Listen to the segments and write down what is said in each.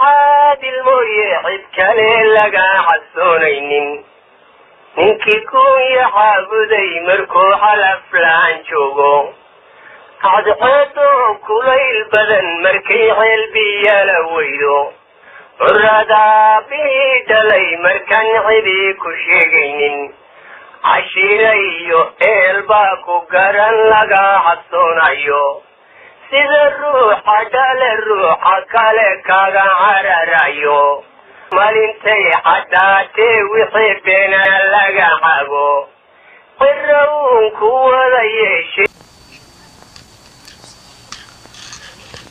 Caadil mooye cid kale laga cabsoonaynin. Ninkii kunya caabuday markuu xalaflaan joogo, cadceedoo kulayl badan markay ceelbiyala weydo, curadaabihii dhalay markaan cidii ku sheegaynin, cashiira iyo eel baa ku garan laga cabsoonayo, sida ruuxa dhale ruuxa kale kaga cararayo. Malintay caddaatee wixii beena laga cago, cira uun ku wada yeeshay.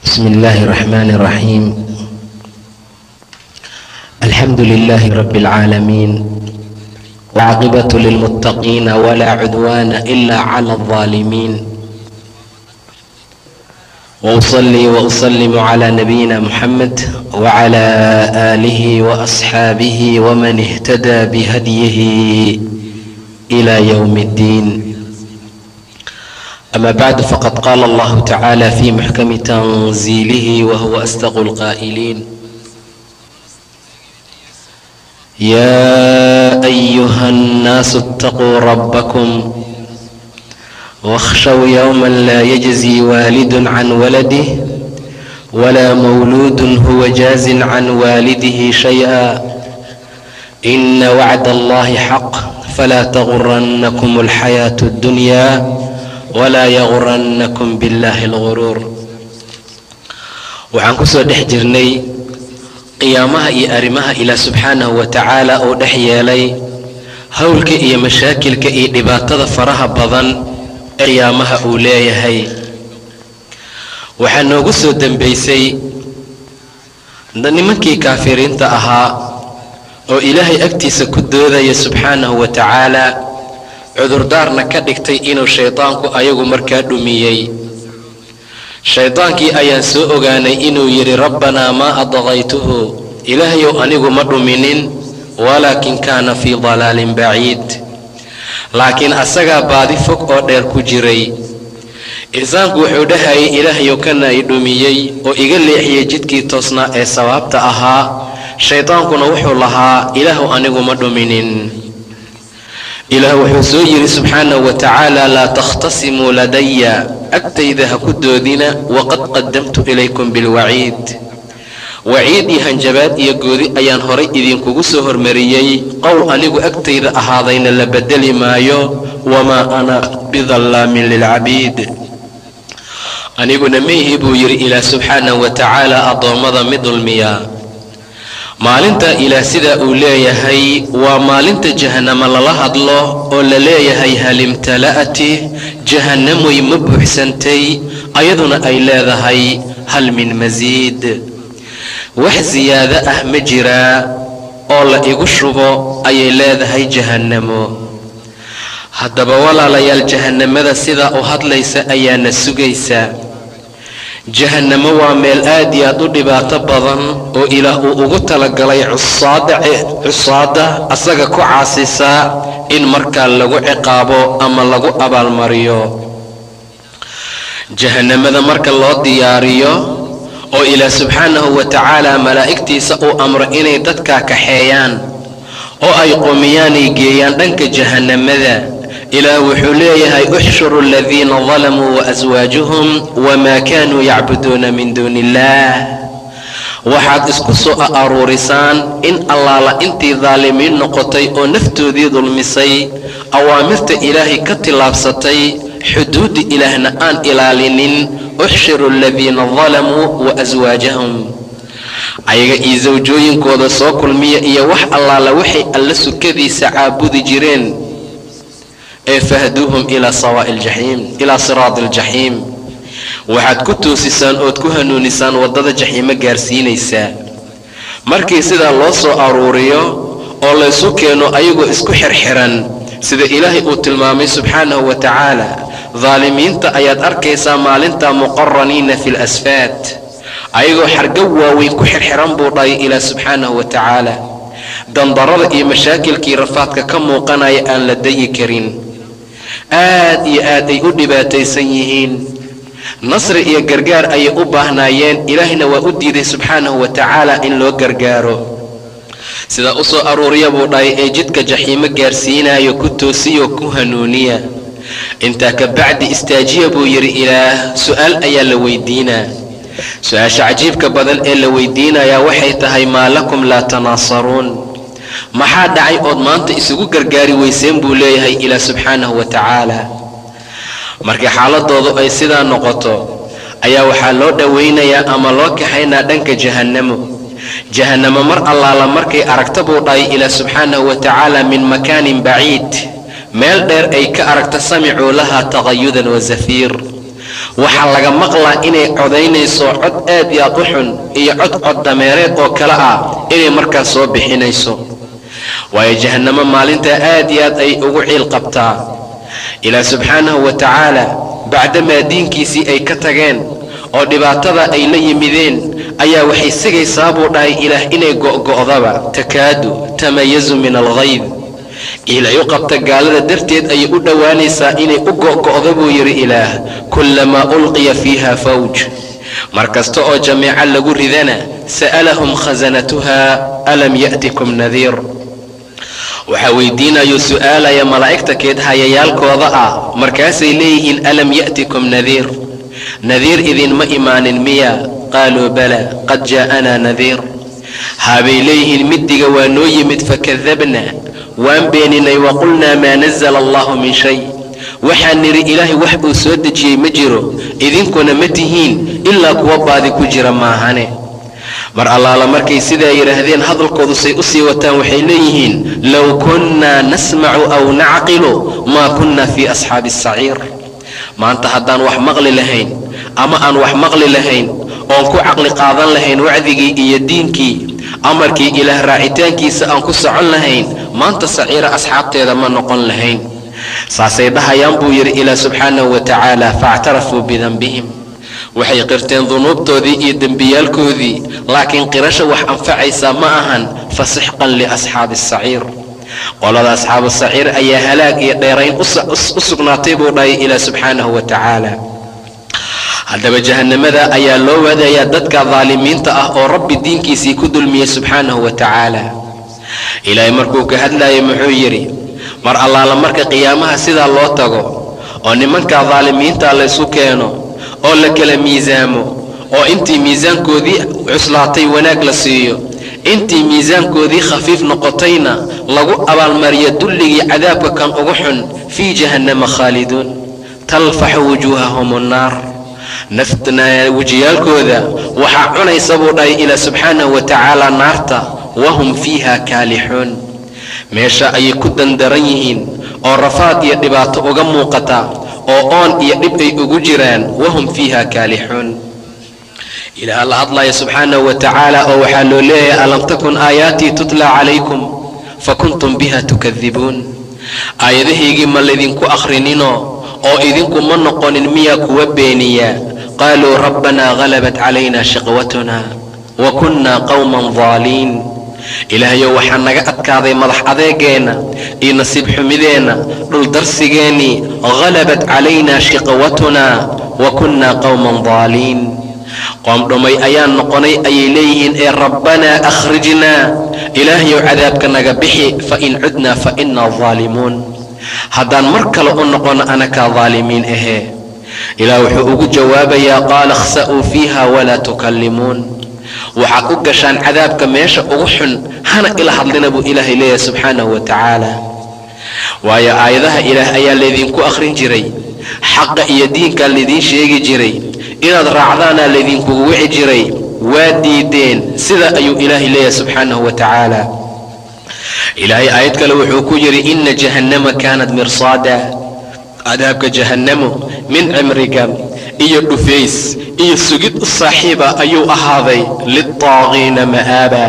بسم الله الرحمن الرحيم. الحمد لله رب العالمين، وعاقبة للمتقين، ولا عدوان إلا على الظالمين، وأصلي وأسلم على نبينا محمد وعلى آله وأصحابه ومن اهتدى بهديه إلى يوم الدين. أما بعد، فقد قال الله تعالى في محكم تنزيله وهو أصدق القائلين: يا أيها الناس اتقوا ربكم واخشوا يوما لا يجزي والد عن ولده ولا مولود هو جاز عن والده شيئا، إن وعد الله حق، فلا تغرنكم الحياة الدنيا ولا يغرنكم بالله الغرور. Waxaan ku soo dhex jirnay qiyaamaha iyo arrimaha Ilaah subxaanahu wa tacaala uu dhex yeelay, howlka iyo mashaakilka iyo dhibaatada faraha badan ee qiyaamaha uu leeyahay. Waxaa noogu soo dembaysay nimankii kaafiriinta ahaa oo Ilaahay agtiisa ku doodaya subxaanahu wa tacaala, cudurdaarna ka dhigtay inuu shaydaanku ayagu markaa dhumiyey. Shaydaankii ayaan soo ogaanay inuu yidhi: "Rabbanaa maa adqaytuhu", Ilaahayow anigu ma dhuminin, "walaakin kaana fii dalaalin baciid", laakiin asagaa baadi fog oo dheer ku jiray. Insaanku wuxuu dhahayay: "Ilaahayow, kana i dhumiyey oo iga leexiyey jidkii toosnaa ee sawaabta ahaa." Shaydaankuna wuxuu lahaa: "Ilaahu, anigu ma dhuminin." Ilaah wuxuu soo yidhi subxaanahu wa tacaala: "Laa takhtasimuu ladaya", agtayda ha ku doodina, "waqad qadamtu ilaykum bilwaciid", waciid iyo hanjabaad iyo goodi ayaan horay idinkugu soo hormariyey. Qowl anigu agtayda ahaadayna la bedeli maayo. "Wamaa ana bidallaamin lilcabiid", aniguna maihi buu yidhi Ilaah subxaanahu wa tacaala addoommada mid dulmiya. Maalinta Ilaah sidaa uu leeyahay waa maalinta jahannamo lala hadlo oo la leeyahay: "Hal imtala'ati?", jahannamoy ma buuxsantay? Ayaduna ay leedahay: "Hal min masiid?", wax siyaado ah ma jiraa oo la igu shubo, ayay leedahay jahannamo. Haddaba walaalayaal, jahannamada sidaa u hadlaysa ayaana sugaysa. Jahannamo waa meel aad iyo aad u dhibaato badan oo Ilaah uu ugu talagalay cusaada, cusaada asaga ku caasisaa in markaa lagu ciqaabo ama lagu abaalmariyo. Jahannamada marka loo diyaariyo oo Ilaah subxaanahu wa tacaala malaa'igtiisa uu amro inay dadkaa kaxeeyaan oo ay qomiyaanay geeyaan dhanka jahannamada, Ilaah wuxuu leeyahay: "Uxshuru aladiina dalamuu waaswaajuhum wamaa kaanuu yacbuduuna min duuni illaah", waxaad isku soo aruurisaan in allaala intii daalimiin noqotay oo naftoodii dulmisay, awaamirta Ilaahay ka tillaabsatay, xuduudda Ilaahna aan ilaalinin. "Uxshiru aladiina dalamuu waaswaajahum", ayaga iyo sawjooyinkooda soo kulmiya, iyo wax allaala waxay Alla sukadiisa caabudi jireen ee. "Fahduuhum ilaa sawaa'i aljaxiim, ilaa siraadi aljaxiim", waxaad ku toosisaan ood ku hanuunisaan waddada jaxiimo gaarsiinaysaa. Markii sidaa loo soo aruuriyo oo laysu keeno ayagoo isku xirxiran, sida Ilaahay uu tilmaamay subxaanahu wa tacaala, daalimiinta ayaad arkaysaa maalinta "muqaraniina fi lasfaad", ayagoo xargo waaweyn ku xirxiran buu dhahay Ilaah subxaanahu wa tacaala. Dandarada iyo mashaakilkii rafaadka ka muuqanaya aan la dayi karin, aad iyo aad ay u dhibaataysan yihiin. Nasri iyo gargaar ayay u baahnaayeen, Ilaahna waa u diiday subxaanahu wa tacaala in loo gargaaro. Sidaa u soo aruuriya buu dhahay ee jidka jaxiimo gaarsiinayo ku toosiyo ku hanuuniya. Intaa ka bacdi istaajiya buu yidhi Ilaah. Su'aal ayaa la weydiinaa. Su-aasha cajiibka badan ee la weydiinayaa waxay tahay: maa lakum laa tanaasaruun? Maxaa dhacay ood maanta isugu gargaari weyseen, buu leeyahay Ilaah subxaanahu wa tacaala. Markii xaaladoodu ay sidaa noqoto ayaa waxaa loo dhowaynayaa ama loo kaxaynaa dhanka jahannamo. Jahannamo mar allaala markay aragta, buu dhahay Ilaah subxaanahu wa tacaala, min makaanin baciid, meel dheer ay ka aragta, samicuu lahaa taqayudan wa zafiir, waxaa laga maqlaa inay codaynayso cod aad iyo aad u xun iyo cod cod dameereed oo kale ah inay markaas soo bixinayso, waayo jahannamo maalintaa aad iyo aad ay ugu ciil qabtaa. Ilaah subxaanahu wa tacaala bacdamaa diinkiisii ay ka tageen oo dhibaatada ay la yimideen ayaa waxay sigaysaa, buu dhahay Ilaah, inay go'go'daba. Takaadu tamayazu min alghayd, ciil ay u qabta gaalada darteed ayay u dhowaanaysaa inay u go'go'do, buu yidhi Ilaah. Kullamaa ulqiya fiiha fawj, mar kasta oo jameeco lagu ridana, sa'alahum khasanatuha alam ya'tikum nadiir? Waxaa weydiinayo su'aalaya malaa'igta keed hayayaalkooda ah. Markaasay leeyihiin: alam ya'tikum nadiir? Nadiir idinma imaanin miya? Qaaluu bala, qad jaa'anaa nadiir, haabay leeyihiin, middiga waa noo yimid. Fakadabna, waan beeninay. Waqulnaa maa nazala allahu min shay, waxaan nidhi Ilaahay wax uu soo dejiyey ma jiro, idinkuna ma tihiin ilaa kuwa baadi ku jira maahane. Mar allaala markay sidaa yidhaahdeen, hadalkoodu say u sii wataan, waxay leeyihiin: low kunnaa nasmacu aw nacqilu maa kunna fii asxaabi asaciir. Maanta haddaan wax maqli lahayn ama aan wax maqli lahayn oon ku caqli qaadan lahayn wacdigii iyo diinkii, amarkii Ilaah raacitaankiisa aan ku socon lahayn, maanta saciira asxaabteeda ma noqon lahayn, saasay dhahayaan, buu yidhi Ilaah subxaanahu wa tacaala. Faاctarafuu bidanbihim, waxay qirteen dunuubtoodii iyo dembiyaalkoodii, laakiin qirasho wax anfacaysaa ma ahan. Fasixqan liasxaabi asaciir, qolada asxaabu saciir ayaa halaag iyo dheerayn u sugnaatay, buu dhahay Ilaah subxaanahu wa tacaala. Haddaba jahannamada ayaa loo wadayaa dadka daalimiinta ah oo Rabbi diinkiisii ku dulmiyey subxaanahu wa tacaala. Ilaahay markuu ka hadlayay muxuu yidhi? Mar allaala marka qiyaamaha sidaa loo tago oo nimanka daalimiinta laysu keeno oo la kala miisaamo oo intii miisaankoodii cuslaatay wanaag la siiyo, intii miisaankoodii khafiif noqotayna lagu abaalmariyo dulligii cadaabka kan ugu xun, fii jahannama khaaliduun, talfaxu wujuuhahum annaar, wejiyaalkooda waxaa cunaysa, buu dhahay Ilaa subxaanahu wa tacaala, naarta. Wahum fiiha kaalixuun, meesha ayay ku dandaran yihiin oo rafaad iyo dhibaato uga muuqata oo oon iyo dhib ay ugu jiraan. Wahum fiiha kaalixuun. Ilaah la hadlaya subxaanahu wa tacaala oo waxaa loo leeyahay: alam takun aayaatii tutla calaykum fakuntum biha tukadibuun? Aayadahaygii ma laydinku akhrinino oo idinku ma noqonin miyaa kuwa beeniya? Qaaluu rabbanaa halabat calayna shiqwatuna wa kunnaa qowman daaliin. Ilaahayow, waxaa naga adkaaday madax adeegeenna iyo nasiib xumideenna, dhuldarsigeennii. Halabat calayna shiqwatunaa wa kunnaa qowman daaliin, qoom dhumay ayaan noqonay, ayay leeyihiin. Ee rabbanaa akhrijnaa, Ilaahayow cadaabka naga bixi, fa in cudnaa fa innaa daalimuun, haddaan mar kale u noqono anakaa daalimiin ahee. Ilaah wuxuu ugu jawaabayaa: qaala ikhsa'uu fiiha walaa tukallimuun, waxaad u gashaan cadaabka meesha ugu xun, hana ila hadlina, buu Ilaahay leeyahay subxaanahu wa tacaala. Waayo aayadaha Ilaah ayaa laydinku akhrin jiray, xaqa iyo diinkaa laydiin sheegi jiray, inaad raacdaanaa laydinkugu wici jiray, waa diideen. Sida ayuu Ilaahay leeyahay subxaanahu wa tacaala. Ilaahay aayad kale wuxuu ku yidhi: ina jahannama kaanat mirsaada, cadaabka jahannamo min cimrigan iyo dhufays iyo sugid u saaxiiba ayuu ahaaday. Liltaaqiina ma'aaba,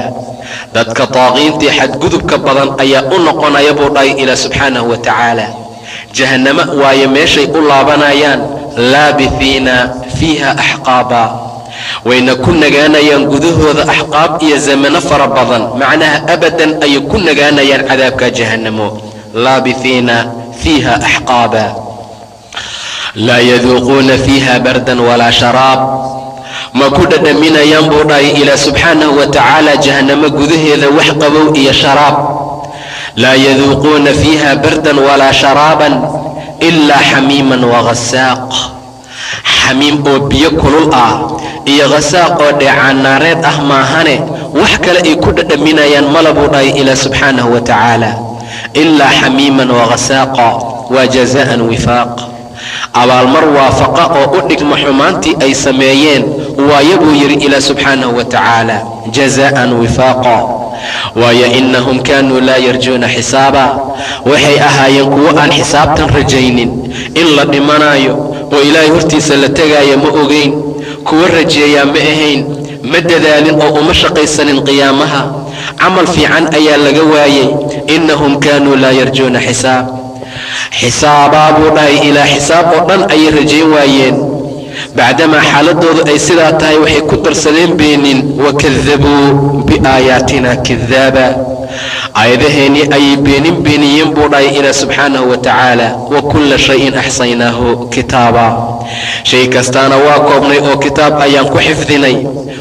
dadka taaqiintii xadgudubka badan ayaa u noqonaya, buu dhahay Ilaah subxaanahu wa tacaala. Jahannamo waayo meeshay u laabanayaan. Laabihiina fiiha axqaaba, wayna ku nagaanayaan gudahooda axqaab iyo zamano fara badan, macnaha abadan ayay ku nagaanayaan cadaabka jahannamo. Laabihiina fiiha axqaaba. Laa yaduuquuna fiiha bardan walaa sharaab. Ma ku dhadhaminayaan, buu dhahay Ilaah subxaanahu wa tacaala, jahannamo gudaheeda wax qabow iyo sharaab. Laa yaduuquuna fiiha bardan walaa sharaaban ilaa xamiiman waghasaaq. Xamiim oo biyo kulul ah iyo ghasaaq oo dheecaan naareed ah maahane, wax kale ay ku dhadhaminayaan mala, buu dhahay Ilaah subxaanahu wa tacaala. Ilaa xamiiman waghasaaqa waa jazaan wifaaq, abaalmar waafaqa oo u dhigma xumaantii ay sameeyeen waayo, buu yidhi Ilaah subxaanahu wa tacaala. Jazaan wifaaqa waayo, innahum kaanuu laa yarjuuna xisaaba. Waxay ahaayeen kuwo aan xisaabtan rajaynin, in la dhimanaayo oo Ilaahay hortiisa la tegaayo ma ogeyn, kuwo rajeeyaa ma ahayn. Ma dadaalin oo uma shaqaysanin qiyaamaha, camal fiican ayaa laga waayey. Innahum kaanuu laa yarjuuna xisaab, xisaabaa, buu dhahay ilaa xisaab oo dhan ayay rajayn waayeen. Bacdamaa xaaladoodu ay sidaa tahay, waxay ku darsadeen beenin. Wakadabuu biaayaatina kadaaba, aayadaheennii ayay beenin beeniyeen, buu dhahay Ilaah subxaanahu wa tacaala. Wa kulla shayin axsaynaahu kitaaba, shay kastaana waa koobnay oo kitaab ayaan ku xifdinay.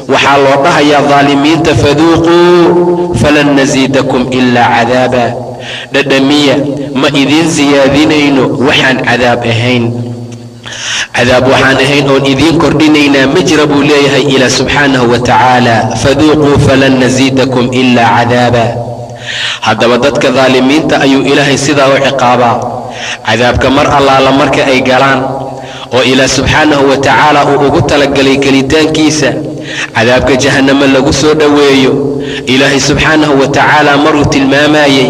Waxaa loo dhahayaa daalimiinta: faduuquu falan nasiidakum ilaa cadaaba. Dhadhamiya, ma idiin siyaadinayno waxaan cadaab ahayn. Cadaab waxaan ahayn oon idiin kordhinaynaa ma jira, buu leeyahay Ilaah subxaanahu wa tacaala. Faduuquu falan nasiidakum ilaa cadaaba. Haddaba dadka daalimiinta ayuu Ilaahay sidaa u ciqaabaa. Cadaabka mar allaala marka ay galaan oo Ilaah subxaanahu wa tacaala uu ugu talagalay gelitaankiisa, cadaabka jahannamo lagu soo dhoweeyo. Ilaahay subxaanahu wa tacaala maruu tilmaamayey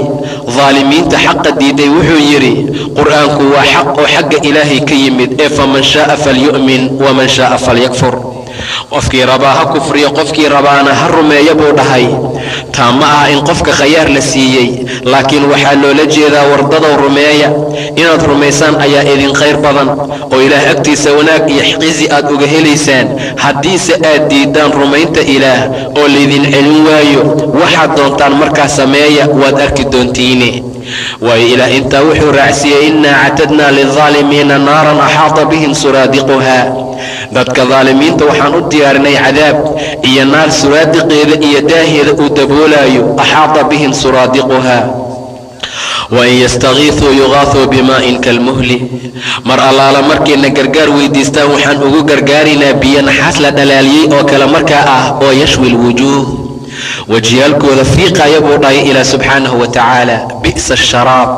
daalimiinta xaqa diiday, wuxuu yidhi: qur-aanku waa xaq oo xagga Ilaahay ka yimid ee faman shaaa falyu'min waman shaaa falyakfur. Qofkii rabaa ha kufriyo, qofkii rabaana ha rumeeyo, buu dhahay. Taa ma aha in qofka khayaar la siiyey, laakiin waxaa loola jeedaa: wardadow rumeeya, inaad rumaysaan ayaa idin khayr badan oo Ilaah agtiisa wanaag iyo xqiisi aad uga helaysaan. Haddiise aad diiddaan rumaynta Ilaah oo laydin celin waayo, waxaad doontaan markaa sameeya, waad arki doontiine. Waayo, Ilaah intaa wuxuu raacsiiyey: innaa actadnaa lildaalimiina naaran axaata bihim suraadiquha. Dadka daalimiinta waxaan u diyaarinay cadaab iyo naar suraadiqeeda iyo daaheeda uu daboolaayo. Axaata bihim suraadiquha. Wain yastakiisuu yugaasuu bimaa'in kalmuhli. Mar allaala markayna gargaar weydiistaan, waxaan ugu gargaaraynaa biyo naxaas la dhalaaliyey oo kale markaa ah oo yashwi lwujuuh, wejiyaalkooda fiiqaya, buu dhahay Ilaah subxaanahu wa tacaala. Bi'sa asharaab,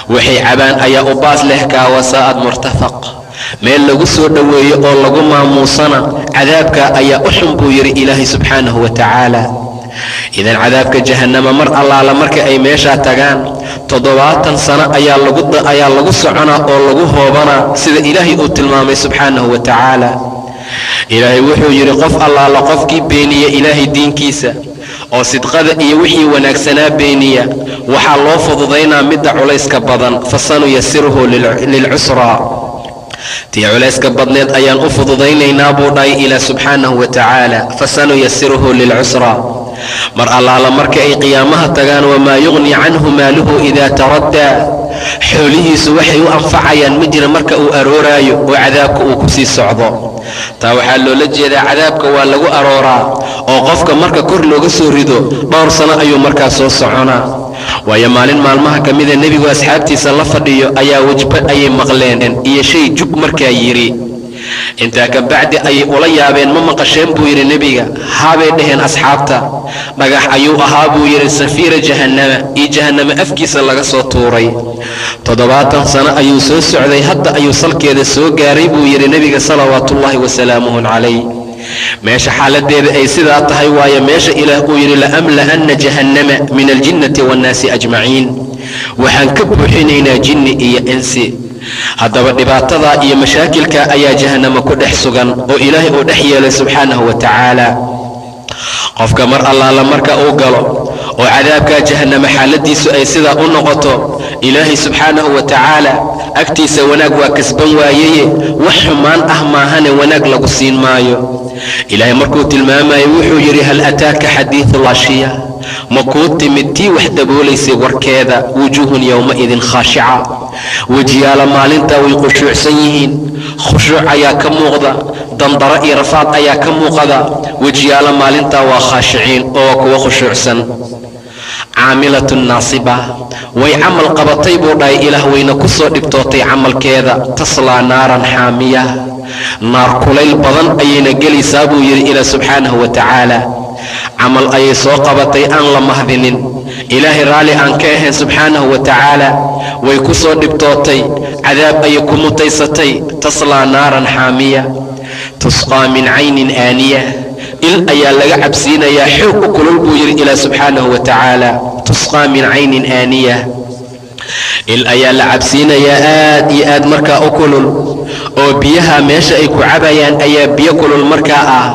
waxay cabaan ayaa u baas leh kaa. Wasaa'ad murtafaq, meel lagu soo dhoweeyo oo lagu maamuusana cadaabka ayaa u xun, buu yidhi Ilaahay subxaanahu wa tacaala. Idan cadaabka jahannama mar allaala marka ay meeshaa tagaan, 70 sano ayaa lagu soconaa oo lagu hoobanaa, sida Ilaahay uu tilmaamay subxaanahu wa tacaala. Ilaahay wuxuu yidhi: qof allaala qofkii beeniya Ilaahay diinkiisa oo sidqada iyo wixii wanaagsanaa beeniya, waxaa loo fududaynaa midda culayska badan. Fasanuyasiruhu lilcusraa, tii culayska badneed ayaan u fududaynaynaa, buu dhahay Ilaah subxaanahu wa tacaala. Fasanuyasiruhu lilcusraa. Mar allaala marka ay qiyaamaha tagaan, wamaa yuqni canhu maaluhu idaa taraddaa, xoolihiisu waxay u anfacayaan ma jira marka uu arooraayo oo cadaabka uu ku sii socdo. Taa waxaa loola jeedaa cadaabka waa lagu arooraa oo qofka marka kor looga soo rido, dhowr sano ayuu markaa soo soconaa. Waayo, maalin maalmaha ka mida nebigu asxaabtiisa la fadhiyo ayaa wajba ayay maqleen iyo shay jug markaa yidhi. Intaa ka bacdi ayay ula yaabeen. Ma maqasheen, buu yidhi nebiga. Haabay dhaheen asxaabta. Dhagax ayuu ahaa, buu yidhi, safiira jahannama iyo jahannama afkiisa laga soo tuuray. 70 sano ayuu soo socday, hadda ayuu salkeeda soo gaaray, buu yidhi nebiga salawaatuullaahi wasalaamuhu calayh. Meesha xaaladeeda ay sidaa tahay waayo meesha Ilaah uu yidhi: la'amla'anna jahannama min aljinnati waannaasi ajmaciin, waxaan ka buuxinaynaa jinni iyo insi. Haddaba dhibaatadaa iyo mashaakilka ayaa jahannamo ku dhex sugan oo Ilaahay uu dhex yeelay subxaanahu wa tacaala. Qofka mar allaala marka uu galo oo cadaabkaa jahannamo xaaladiisu ay sidaa u noqoto, Ilaahay subxaanahu wa tacaala agtiisa wanaag waa kasban waayeye, wax xumaan ah maahane wanaag lagu siin maayo. Ilaahay markuu tilmaamayay wuxuu yidhi: hal ataaka xadiidu lghaashiya? Ma kuu timid tii wax daboolaysay warkeeda? Wujuuhun yowmaidin khaashica, wejiyaala maalintaa way khushuucsan yihiin, khushuuc ayaa ka muuqda, dandaro iyo rafaad ayaa ka muuqada. Wejiyaala maalintaa waa khaashiciin oo waa kuwa khushuucsan. Caamilatun naasiba, way camal qabatay buu dhahay Ilaah, wayna ku soo dhibtootay camalkeeda. Taslaa naaran xaamiya, naar kulayl badan ayayna gelaysaa buu yidhi Ilaah subxaanahu wa tacaala. Camal ayay soo qabatay aan la mahdinin, Ilaahay raalli aan ka ahayn subxaanahu wa tacaala, way ku soo dhibtootay, cadaab ayay ku mutaysatay. Taslaa naaran xaamiya tusqaa min caynin aaniya, il ayaa laga cabsiinayaa xoog u kulul buu yidhi Ilaah subxaanahu wa tacaala. Tusqaa min caynin aaniya, il ayaa la cabsiinayaa aad iyo aad markaa u kulul, oo biyaha meesha ay ku cabayaan ayaa biyo kulul markaa ah.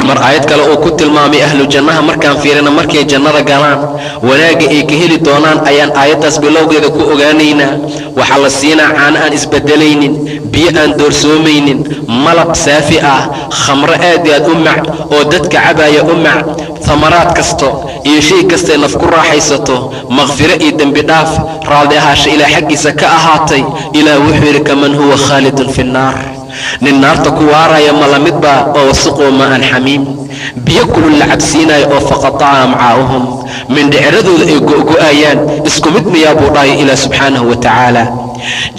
Mar aayad kale uu ku tilmaamay ahlu jannaha markaan fiirina, markay jannada galaan wanaagga ay ka heli doonaan ayaan aayaddaas bilowgeeda ku ogaanaynaa. Waxaa la siinaa caano aan isbedelaynin, biyo aan doorsoomaynin, malab saafi ah, khamro aad i aad u mac oo dadka cabaya u mac, hamaraad kasto iyo shay kastay naf ku raaxaysato, makfiro iyo dembi dhaaf, raalli ahaasha Ilaah xaggiisa ka ahaatay. Ilaah wuxuu yidhi: kaman huwa khaalidun fi nnaar, nin naarta ku waaraya ma la mid baa oo wasuquu maa'an xamiim, biyo kulul la cabsiinaayo oo faqataca amcaa'uhum, mindhiciradooda ay go'go'ayaan, isku mid miyaa buu dhahay Ilaah subxaanahu wa tacaala?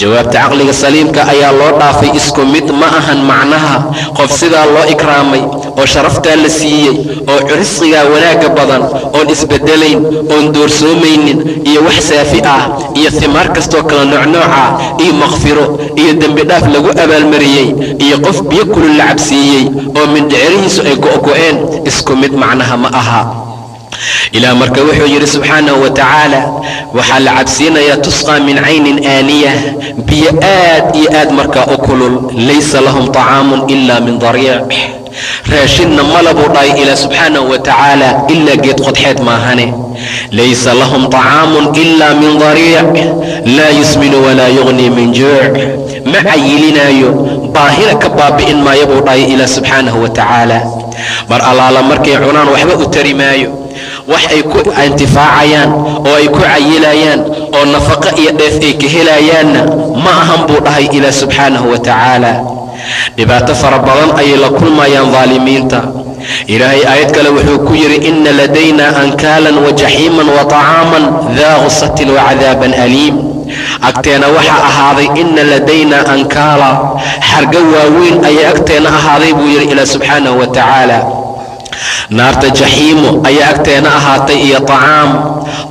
Jawaabta caqliga saliimka ayaa loo dhaafay. Isku mid ma ahan. Macnaha, qof sidaa loo ikraamay oo sharaftaa la siiyey oo risqigaa wanaagga badan oon isbedelayn oon doorsoomaynin iyo wax saafi ah iyo himaar kastoo kala noocnooc ah iyo makfiro iyo dembi dhaaf lagu abaalmariyey, iyo qof biyo kulul la cabsiiyey oo mindhicirihiisu ay go'go'een, isku mid macnaha ma aha. Ilaah marka wuxuu yidhi subxaanahu wa tacaala, waxaa la cabsiinayaa tusqaa min caynin aaniya, biyo aad iyo aad markaa u kulul. Laysa lahum طacaamun ila min dariic, raashinna mala buu dhahay Ilaah subxaanahu wa tacaala ilaa geed qodxeed maahane. Laysa lahum طacaamun ila min dariic laa yusminu walaa yugnii min juuc, ma cayilinaayo, baahina ka baabi'in maayo buu dhahay Ilaah subxaanahu wa tacaala. Mar allaala markay cunaan waxba u tari maayo, wax ay ku intifaacayaan oo ay ku cayilayaan oo nafaqo iyo dheef ay ka helayaanna ma ahan buu dhahay Ilaah subxaanahu wa tacaala. Dhibaato fara badan ayay la kulmayaan daalimiinta. Ilaahay aayad kale wuxuu ku yidhi: ina ladayna ankaalan wa jaxiiman wa طacaaman daa gusatin wa cadaaban aliim. Agteena waxaa ahaaday, ina ladayna ankaala, xargo waaweyn ayaa agteena ahaaday buu yidhi Ilaah subxaanahu wa tacaala. Naarta jaxiimo ayaa agteena ahaatay iyo tacaam,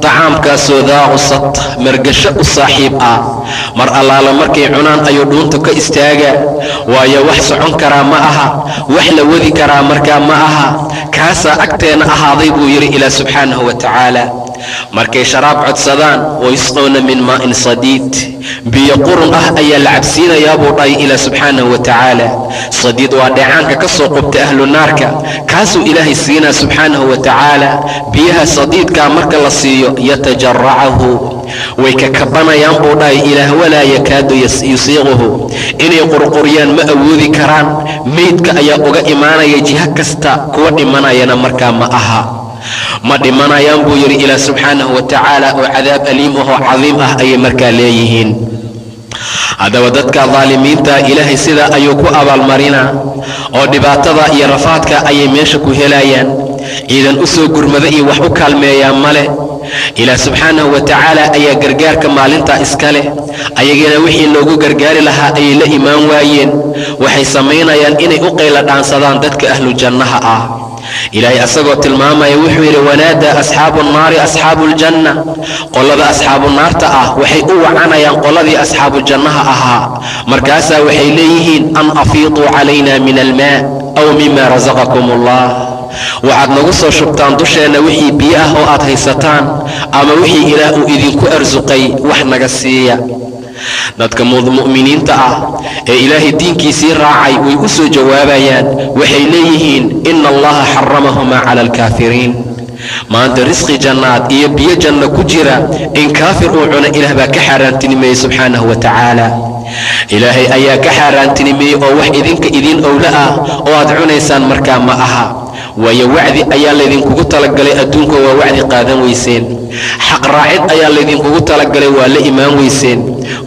tacaamkaasoo daa qusad, margasho u saaxiib ah. Mar allaala markay cunaan ayuu dhuunta ka istaagaa, waayo wax socon karaa ma aha, wax la wadi karaa markaa ma aha. Kaasaa agteena ahaaday buu yidhi Ilaah subxaanahu wa tacaala. Markay sharaab codsadaan, wayusqowna min maa'in sadiid, biyo qurun ah ayaa la cabsiinayaa buu dhahay Ilaah subxaanahu wa tacaala. Sadiid waa dheecaanka ka soo qubta ahlu naarka, kaasuu Ilaahay siinaa subxaanahu wa tacaala. Biyaha sadiidkaa marka la siiyo, yatajaracahu, way ka kabanayaan buu dhahay Ilaah, walaa yakaadu yusiiquhu, inay qurquryaan ma awoodi karaan. Meydka ayaa uga imaanaya jiho kasta, kuwa dhimanayana markaa ma aha, ma dhimanayaan buu yidhi Ilaah subxaanahu wa tacaala, oo cadaab aliim ahoo cadiim ah ayay markaa leeyihiin. Haddaba dadka daalimiinta Ilaahay sidaa ayuu ku abaalmarinaa oo dhibaatada iyo rafaadka ayay meesha ku helayaan. Ciidan u soo gurmada iyo wax u kaalmeeyaa male. Ilaah subxaanahu wa tacaala ayaa gargaarka maalintaa iska leh. Ayagana wixii loogu gargaari lahaa ayay la imaan waayeen. Waxay samaynayaan inay u qayla dhaansadaan dadka ahlu jannaha ah. Ilaahay asagoo tilmaamaya wuxuu yidhi: wanaadaa asxaabu nnaari asxaabu aljanna, qolada asxaabu naarta ah waxay u wacanayaan qoladii asxaabu jannaha ahaa. Markaasaa waxay leeyihiin: an afiiduu calayna min almaa aw mima rasaqakum allah, waxaad nagu soo shubtaan dusheenna wixii biyo ah oo aad haysataan, ama wixii Ilaah uu idinku arsuqay wax naga siiya. Dadka mu'miniinta ah ee Ilaahay diinkiisii raacay way u soo jawaabayaan, waxay leeyihiin: ina allaha xaramahumaa cala alkaafiriin. Maanta risqi jannaad iyo biyo janno ku jira in kaafir uu cuno Ilaah baa ka xaaraantinimeeyey subxaanahu wa tacaala. Ilaahay ayaa ka xaaraantinimeeyey oo wax idinka idiin owlo ah oo aad cunaysaan markaa ma aha. Waayo wacdi ayaa laydinkugu talagalay adduunka, waa wacdi qaadan weyseen. Xaq raacid ayaa laydinkugu talagalay, waa la imaan weyseen.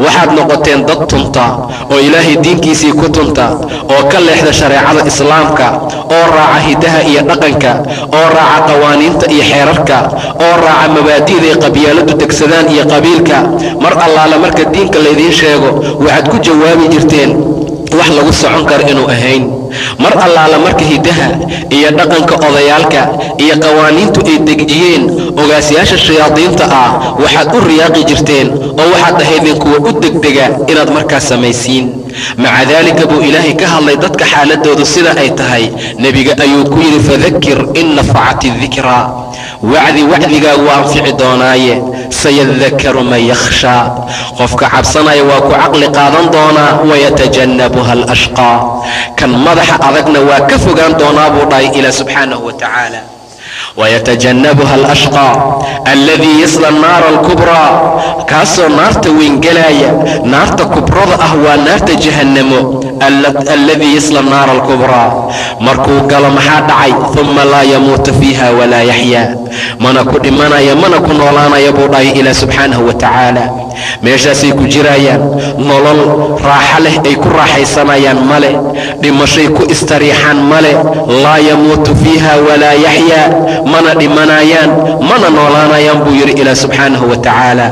Waxaad noqoteen dad tunta oo Ilaahay diinkiisii ku tunta, oo ka leexda shareecada Islaamka, oo raaca hidaha iyo dhaqanka, oo raaca qawaaniinta iyo xeerarka, oo raaca mabaadi'day qabyaaladu degsadaan iyo qabiilka. Mar allaale marka diinka laydiin sheego, waxaad ku jawaabi jirteen wax lagu socon karo inuu ahayn. Mar allaala marka hidaha iyo dhaqanka odayaalka iyo qawaaniintu ay dejiyeen ogaasyaasha shayaadiinta ah, waxaad u riyaaqi jirteen oo waxaad ahaydeen kuwa u degdega inaad markaas samaysiin. Maca daalika buu Ilaahay ka hadlay dadka xaaladoodu sida ay tahay. Nebiga ayuu ku yidhi: fadakir in nafacat dikraa, wacdi, wacdigaagu waa anfici doonaaye. Sayadakaru man yakhshaa, qofka cabsanaya waa ku caqli qaadan doonaa. Wayatajannabuha alashqaa, kan madaxa adagna waa ka fogaan doonaa, buu dhahay Ilaah subxaanahu wa tacaala. Wayatajannabuha alashqaa alladii yasla annaara alkubraa, kaasoo naarta weyn gelaaya. Naarta kubrada ah waa naarta Jahannamo. Alladii yasla annaara alkubraa, markuu galo maxaa dhacay? Uma laa yamuutu fiiha walaa yaxyaa, mana ku dhimanaya mana ku noolaanaya, buu dhahay Ilaah subxaanahu wa tacaala. Meeshaasay ku jirayaan, nolol raaxo leh ay ku raaxaysanayaan male, dhimashay ku istariixaan male. Laa yamuutu fiiha walaa yaxyaa, mana dhimanayaan mana noolaanayaan, buu yidhi Ilaah subxaanahu wa tacaala.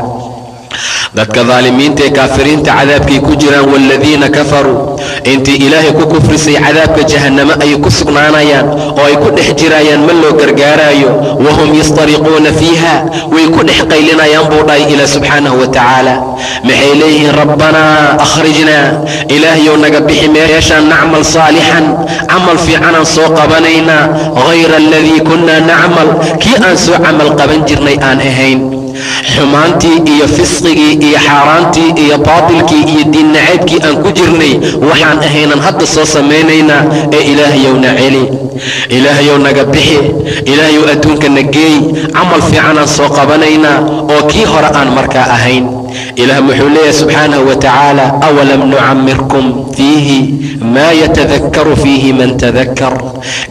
Dadka daalimiinta ee kaafiriinta cadaabkay ku jiraan. Waaladiina kafaruu, intii Ilaahay ku kufrisay, cadaabka Jahannamo ayay ku sugnaanayaan oo ay ku dhex jirayaan, ma loo gargaaraayo. Wahum yastariquuna fiiha, way ku dhex qaylinayaan, buu dhahay Ilaah subxaanahu wa tacaala. Maxay leeyihiin? Rabbanaa akhrijnaa, Ilaahayow naga bixi meeshaan, nacmal saalixan, camal fiicanaan soo qabanaynaa, hayra aladii kunnaa nacmal, kii aan soo camal qaban jirnay aan ahayn. Xumaantii iyo fisqigii iyo xaaraantii iyo baatilkii iyo diin nacaybkii aan ku jirnay waxaan ahaynan hadda soo samaynaynaa ee Ilaahayowna celi, Ilaahayow naga bixi, Ilaahayow adduunkana geey, camal fiicanaan soo qabanaynaa oo kii hore aan markaa ahayn. Ilaah wuxuu leeyahay subxaanahu wa tacaala: awalam nucamirkum fiihi maa yatadakkaru fiihi man tadakkar?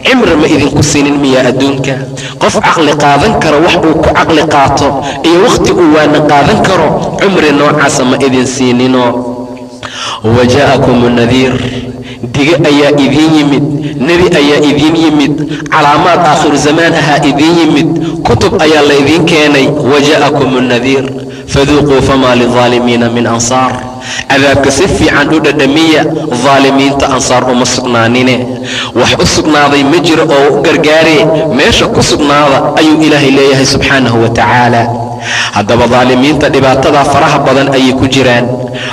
Cimri ma idinku siinin miyaa adduunka qof caqli qaadan karo wax uu ku caqli qaato iyo wakhti uu waana qaadan karo? Cumri noocaasa ma idin siinino? Waja'akum nadiir, dige ayaa idiin yimid, nebi ayaa idiin yimid, calaamaad aakhiru zamaan ahaa idiin yimid, kutub ayaa laydiin keenay. Waja'akum nadiir faduuquu famaa lidaalimiina min ansaar, cadaabka si fiican u dhadhamiya, daalimiinta ansaar uma sugnaanine, wax u sugnaaday ma jiro oo u gargaaree, meesha ku sugnaada, ayuu Ilaahay leeyahay subxaanahu wa tacaala. Haddaba daalimiinta dhibaatada faraha badan ayay ku jiraan.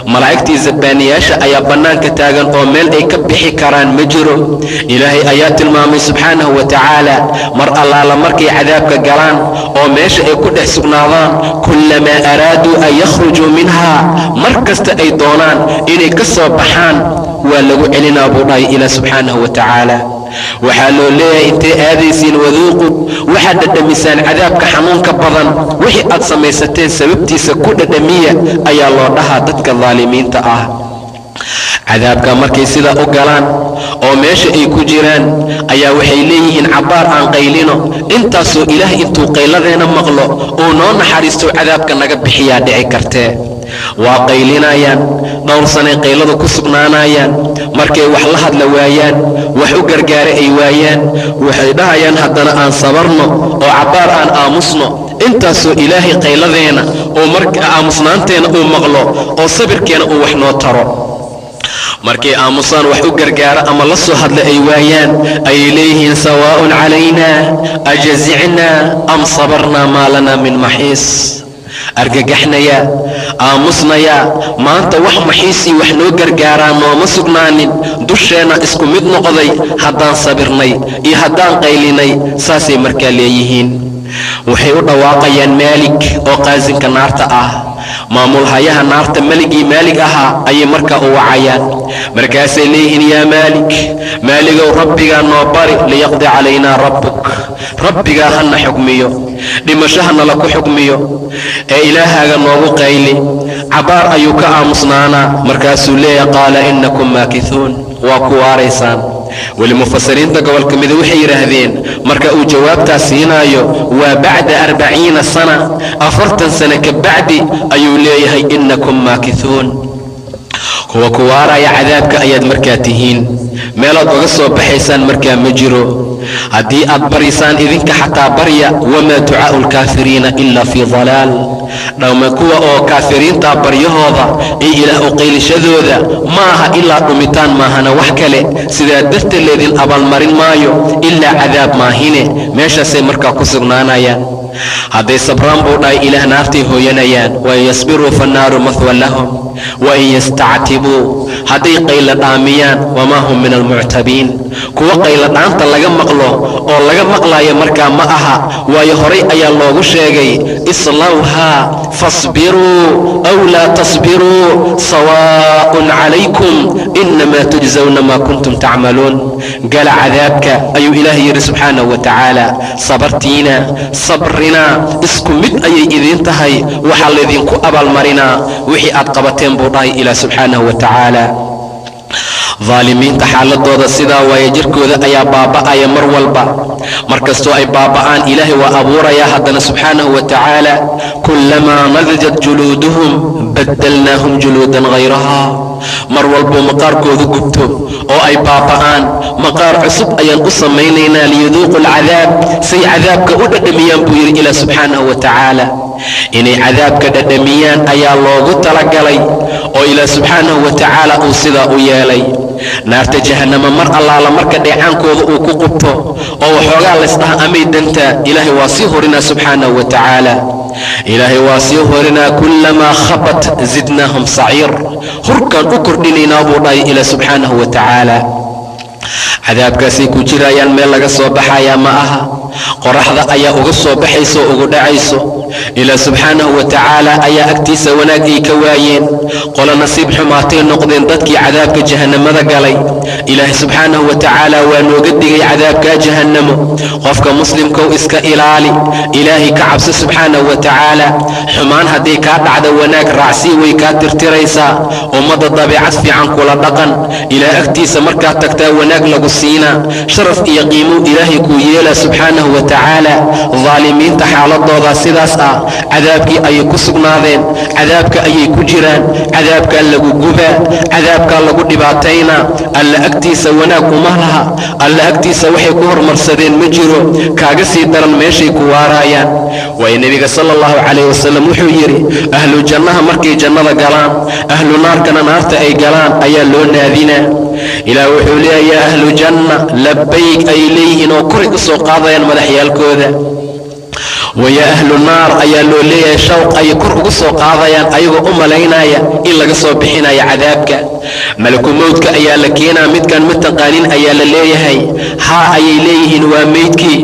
Malaa'igtii zabbaaniyaasha ayaa bannaanka taagan oo meel ay ka bixi karaan ma jiro. Ilaahay ayaa tilmaamay subxaanahu wa tacaala, mar allaala markay cadaabka galaan oo meesha ay ku dhex sugnaadaan, kullamaa araaduu an yakhrujuu minhaa, mar kasta ay doonaan inay ka soo baxaan, waa lagu celinaa, buu dhahay Ilaah subxaanahu wa tacaala. Waxaa loo leeyahay: intay aadaysiin? Waduuqu, waxaad dhadhamisaan cadaabka xanuunka badan, wixii aad samaysateen sababtiisa ku dhadhamiya, ayaa loo dhahaa dadka daalimiinta ah. Cadaabka markay sidaa u galaan oo meesha ay ku jiraan ayaa waxay leeyihiin: cabbaar aan qaylino, intaasoo Ilaah intuu qayladeena maqlo uu noo naxariisto, cadaabka naga bixiyaa dhici kartee. Waa qaylinayaan, dhowr sanay qaylada ku sugnaanayaan. Markay wax la hadla waayaan, wax u gargaara ay waayaan, waxay dhahayaan: haddana aan sabarno oo cabbaar aan aamusno, intaasoo Ilaahay qayladeena uu marka aamusnaanteena uu maqlo oo sabirkeena uu wax noo taro. Markay aamusaan, wax u gargaara ama la soo hadla ay waayaan, ayay leeyihiin: sawaa'un calaynaa ajazicnaa am sabarnaa maa lanaa min maxiis. Argagaxnayaa, aamusnayaa, maanta wax maxiisii wax noo gargaaraa nooma sugnaanin, dusheenna isku mid noqday haddaan sabirnay iyo haddaan qaylinay, saasay markaa leeyihiin. Waxay u dhawaaqayaan Maalik oo qaasinka naarta ah, maamulhayaha naarta, meligii Maalig ahaa ayay markaa u wacayaan. Markaasay leeyihiin: yaa Maalik, Maaligow, Rabbigaa noo bari, liyaqdi calaynaa rabbuk, Rabbigaa hana xukmiyo, dhimashahana la ku xukmiyo ee Ilaahaaga noogu qayli. Cabbaar ayuu ka aamusnaanaa, markaasuu leeyahay: qaala innakum maakihuun, waa ku waaraysaan. Weli mufasiriinta gobolka mida waxay yidhaahdeen marka uu jawaabtaas siinaayo waa bacda 40 sana, 40 sano ka bacdi ayuu leeyahay innakum maakithuun, kuwa ku waaraya cadaabka ayaad markaa tihiin, meelaad uga soo baxaysaan markaa ma jiro. Haddii aad barysaan idinka xataa barya, wamaa ducaa'u alkaafiriina ilaa fii dalaal. Dhawma kuwa oo kaafiriinta baryahooda iyo ilaah u qaylishadooda ma aha ilaa dhumitaan maahana wax kale. Sidaa darteed leedin abaalmarin maayo ilaa cadaab maahine. Meeshaasay markaa ku sugnaanayaan. Hadday sabraan buu dhahay ilaah naartay hooyanayaan, wain yasbiruu fannaaru mahwan lahum, wain yastactibuu hadday qayla dhaamiyaan, wamaa hum min almuctabiin, kuwa qayla dhaanta laga maqlo oo laga maqlaayo markaa ma aha. Waayo horay ayaa loogu sheegay islawhaa fasbiruu aw laa tasbiruu sawaa'un calaykum inamaa tujzawna maa kuntum tacmaluun. Gala cadaabka ayuu ilaahay yidhi subxaanahu wa tacaala. Sabartiina sabrina isku mid ayay idiin tahay, waxaa laydinku abaalmarinaa wixii aad qabateen buu dhahay ilaah subxaanahu wa tacaala. Daalimiinta xaaladooda sidaa waaye, jirkooda ayaa baaba'aya mar walba. Markastoo ay baaba'aan ilaahay waa abuurayaa haddana subxaanahu wa tacaala. Kullamaa nadijat juluuduhum baddalnaahum juluudan hayrahaa, mar walbuu maqaarkoodu gubto oo ay baaba'aan maqaar cusub ayaan u samaynaynaa, liyaduuqu alcadaab, say cadaabka u dhadhamiyaan buu yidhi ilaah subxaanahu wa tacaala. Inay cadaabka dhadhamiyaan ayaa loogu talagalay oo ilaah subxaanahu wa tacaala uu sidaa u yeelay. Naarta jahannama mar allaala marka dheecaankooda uu ku qubto oo waxoogaa laysdhaha amay dantaa, ilaahay waa sii horinaa subxaanahu wa tacaala. Ilaahay waa sii horinaa, kullamaa khabat zidnaahum saciir, hurkaan u kordhinaynaa buu dhahay ilaah subxaanahu wa tacaala. Cadaabkaasay ku jirayaan, meel laga soo baxayaa ma aha. Qoraxda ayaa uga soo baxayso oo ugu dhacayso. Ilaah subxaanahu wa tacaala ayaa agtiisa wanaag ay ka waayeen, qolo nasiib xumaatay noqdeen dadkii cadaabka jahannamada galay. Ilaahay subxaanahu wa tacaala waa nooga digay cadaabkaa jahannamo. Qofka muslimkow iska ilaali, ilaahay ka cabso subxaanahu wa tacaala. Xumaan hadday kaa dhacda wanaag raacsii, way kaa tirtiraysaa. Ummadda dabiicad fiican kula dhaqan, ilaah agtiisa markaad tagtaa wanaag lagu siinaa, sharaf iyo qiimuu ilaahay kuu yeelaa subxaanahu wa tacaala. Daalimiinta xaaladoodaa sidaas ah, cadaabkii ayay ku sugnaadeen, cadaabka ayay ku jiraan, cadaabkaa lagu gubaa, cadaabkaa lagu dhibaataynaa. Alla agtiisa wanaag uma laha, alla agtiisa waxay ku hormarsadeen ma jiro, kaaga sii daran meeshay ku waaraayaan. Waayo nebiga sala allahu calayh wasalam wuxuu yidhi ahlu jannaha markay jannada galaan, ahlu naarkana naarta ay galaan ayaa loo naadinaa. Ilaah wuxuu leeyahay yaa ahlu janna labayg ay leeyihiin oo koray u soo qaadayaan madaxyaalkooda. Wayaa ahlu naar ayaa loo leeyahay, shawq ayay kor ugu soo qaadayaan ayagoo u malaynaya in laga soo bixinayo cadaabka. Malaku mowdka ayaa la keenaa, midkan ma taqaanin ayaa la leeyahay, haa ayay leeyihiin, waa meydkii.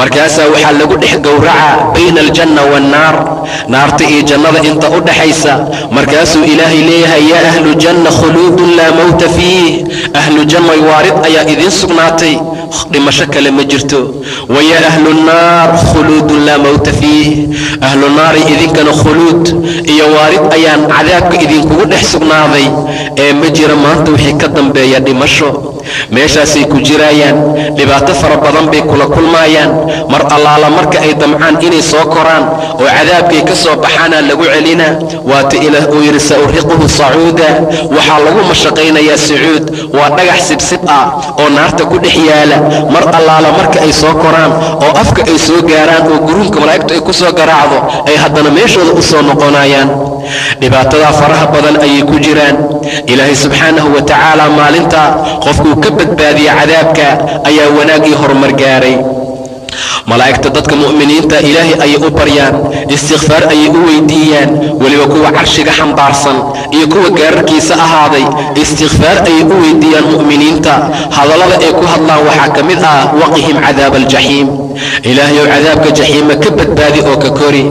Markaasaa waxaa lagu dhex gowracaa bayna aljanna waannaar, naarta iyo jannada inta u dhaxaysa. Markaasuu ilaahay leeyahay yaa ahlu janna khuluudun laa mowta fiih, ahlu janna waarid ayaa idiin sugnaatay, dhimasho kale ma jirto. Wayaa ahlu nnaar khuluudun laa mowta fiih, ahlu naari idinkana khuluud iyo waarid ayaan cadaabka idinkugu dhex sugnaaday ee ma jira maanta wixii ka dambeeya dhimasho. Meeshaasay ku jiraayaan, dhibaato fara badan bay kula kulmaayaan. Mar allaala marka ay damcaan inay soo koraan oo cadaabkay ka soo baxaana lagu celinaa. Waata ilaah uu yidhi sa'uriquhu sacuuda, waxaa lagu mashaqaynayaa sacuud, waa dhagax sibsib ah oo naarta ku dhex yaala. Mar allaala marka ay soo koraan oo afka ay soo gaaraan oo guruunka malaa'igtu ay ku soo garaacdo ay haddana meeshooda u soo noqonayaan. Dhibaatadaa faraha badan ayay ku jiraan. Ilaahay subxaanahu wa tacaala maalinta qofkuu ka badbaadiya cadaabka ayaa wanaag iyo horumar gaaray. Malaa'igta dadka mu'miniinta ilaahay ayay u baryaan, istikfaar ayay u weydiiyaan, weliba kuwa carshiga xambaarsan iyo kuwa gaararkiisa ahaaday istikfaar ayay u weydiiyaan mu'miniinta. Hadallada ay ku hadlaan waxaa ka mid ah waqihim cadaaba aljaxiim, Ilaahayow, cadaabka jaxiima ka badbaadi oo ka kori.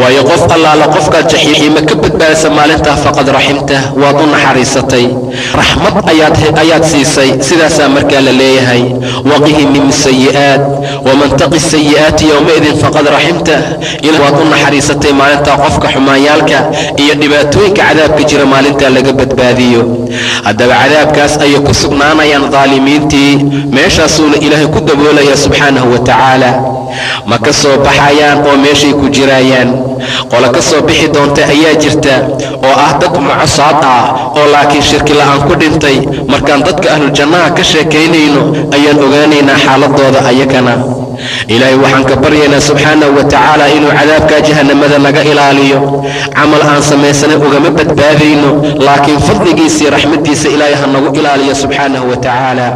Waayo, qof allaala qofkaad jaxiima ka badbaadisa maalintaa, faqad raximtah, waad u naxariisatay, raxmad ayaad siisay. Sidaasaa markaa la leeyahay: waqihi min sayi'aat, waman taqi sayi'aati yowmaidin faqad raximtah. Waad u naxariisatay maalintaa qofka xumaanyaalka iyo dhibaatooyinka cadaabka jira maalintaa laga badbaadiyo. Haddaba cadaabkaas ayay ku sugnaanayaan daalimiintii, meeshaasuuna Ilaahay ku daboolaya subxaanahu wa tacaala. Ma ka soo baxayaan oo meeshay ku jiraayaan. Qolo ka soo bixi doonta ayaa jirta oo ah dad mucosaad ah oo laakiin shirki la'aan ku dhintay. Markaan dadka ahluljannaha ka sheekaynayno ayaan ogaanaynaa xaaladooda ayagana. Ilaahay waxaan ka baryaynaa subxaanahu wa tacaala inuu cadaabkaa jahannamada naga ilaaliyo. Camal aan samaysanay ugama badbaadayno, laakiin fadligiisii raxmaddiisa Ilaahay ha nagu ilaaliyo subxaanahu wa tacaala.